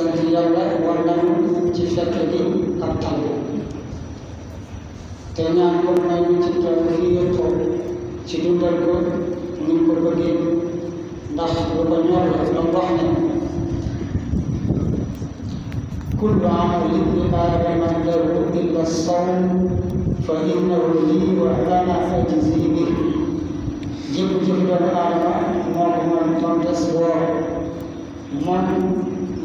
sant yàlla war nañu ci fekk gi ak tal te ñaan ko may ñu ci toog fii nga toog ci dundal ko ni ko bëggee ndax lu ko ñor la la wax ne kullu amali ibni aadama lahu illa sawm fa innahu lii wa ana ajzi bihi jëf doomu aadama moo ko mën tam des woor man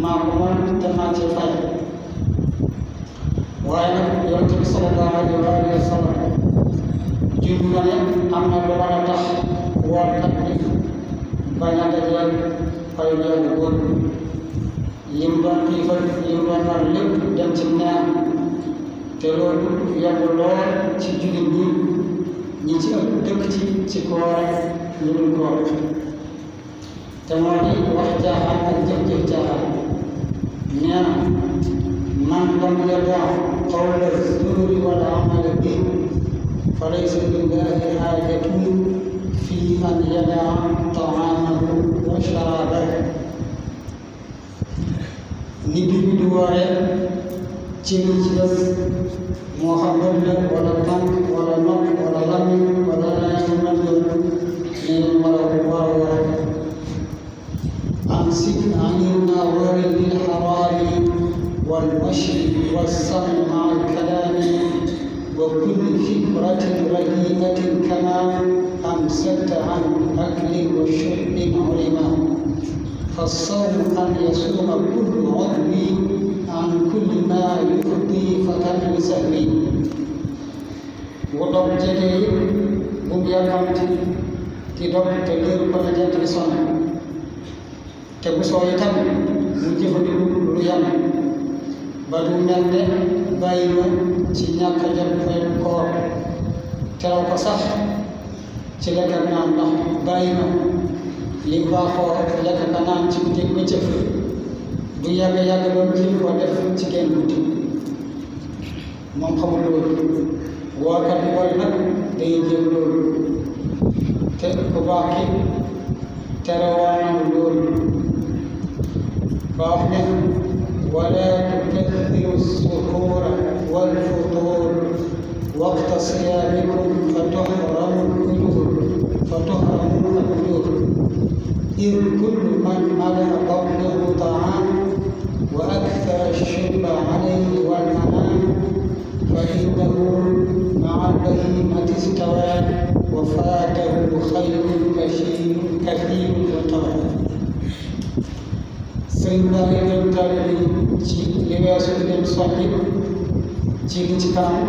maa ko mën te maa ci fay waaye nag yonent bi sallallahu alayhi wa sallam jur na ne am na lu war a tax woorkat bi bañ a dajeel fay weeru góor lim doon xiifal lim doon nar lépp dem ci neen te loolu yomb lool ci jullit ñi ci ëpp dëkk ci koor ñu dul koor te moo di wax jaaxaan ak jëf-jëf jaaxaan nee na man lam yadaa qawla zuuri wal amala bihi fa laysa lillahi haajatun fi an yadaa taamahu wa sharaabahu nit bi du wooree ci li ci des moo xam ne wala tànk wala nopp wala làmmiñ wala leneen mel noonu nee nañ war a woor أمسك عن النظر للحرام والمشي والسمع مع الكلام وكل فكرة رديئة كما أمسكت عن أكل وشرب علما فالصوم أن يصوم كل عضو عن كل ما يفضي فتن بسهل ودوم جدي بوم يالكامتي كي دوم تلير كون جات بسون te bu soo itam mu jëfandiku lu yam ba du mel ne bàyyi ma ci ñàkk a jot fay koor teraw ko sax ci lekk ak naan ndax bàyyi ma li baaxoo lekk ak naan ci guddi bëccëg du yàgg doon jéem koo def ci genn guddi moom xamul loolu woorkat bi booy nag day jéem loolu te ku baax ki tere waanam loolu فأحمد ولا تكثروا السحور والفطور وقت صيامكم فتحرمون الأجور إذ كل من ملأ بطنه طعام وأكثر الشرب عليه والمنام فإنه مع البهيمة استوى وفاته خير كثير وطوى sëriñ bi daal di leen taalibe ci li weesu di leen soññi ci li ci kanam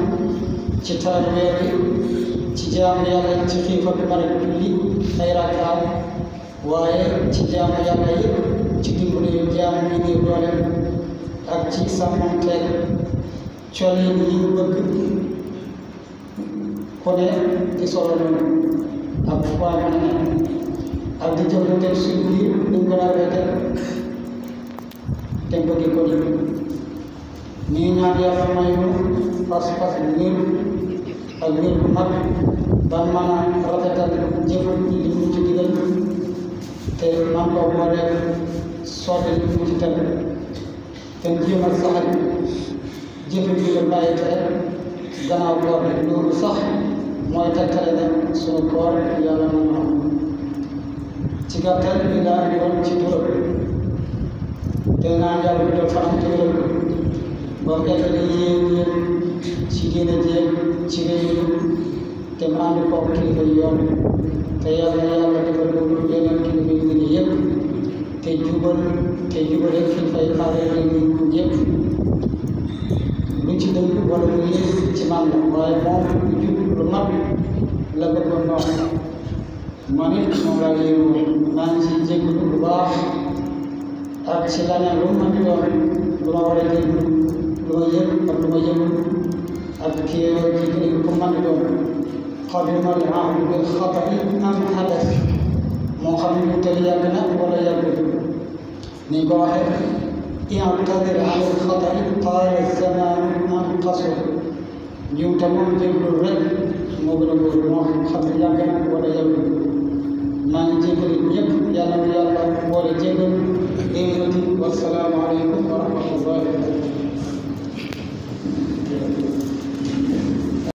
ci taral weer bi ci jaamu yàlla ci xiif ak mar ak julli ay rakkaat waaye ci jaamu yàlla yi ci dimbali jaamu ñu néew doole ak ci sàmmanteeg col yi ñu bëgg ku ne di solo noonu ak foo mën a ne ak di jëfandikoo suñ biir ñu gën a wéetal te bëgg ko nii ñaan yàlla may ñu pas-pas bu wér ak wér bu mag ba mën a rafetal jëf li ñu ci digal te man ko boole sotti li ñu ci teg te jéem a saxal jëf bi la bàyyi tere gannaaw koor bi loolu sax mooy tegtale ne suñu koor yàlla mën na am ci gàttal bi laa doon ci turam te naan yàlla bu def am te wéral ba mu eggale yéen ci génn jéeg ci réew te mu ànd koog kilifa yoon te yàlla defal loolu yeneen kilifa yu gën yëpp te jubale kilifa yi xaare réew yëpp lu ci dëgg wala lu yëg ci man la waaye moom lu jub lu mag la bëggoon noonu man it moom laa yéewoon maa ngi ciy jégalu bu baax ak ci leneen lu mu mën di doon lu ma war a jël lu ma yëg ak lu ma yëgul ak kii kii ku mën di doon xadima al ahdu bil xatari am xadas moo xam ne tey yàgg na wala yàggul ni ko waxee i'tadir ala al xatari taala zamanu am qasur jiw te moom jégalu rek moo gën a góor moo xam ne yàgg na wala yàggul maa ngi jégalu ñëpp yàlla na yàlla boole jégal wassalaamu aleykum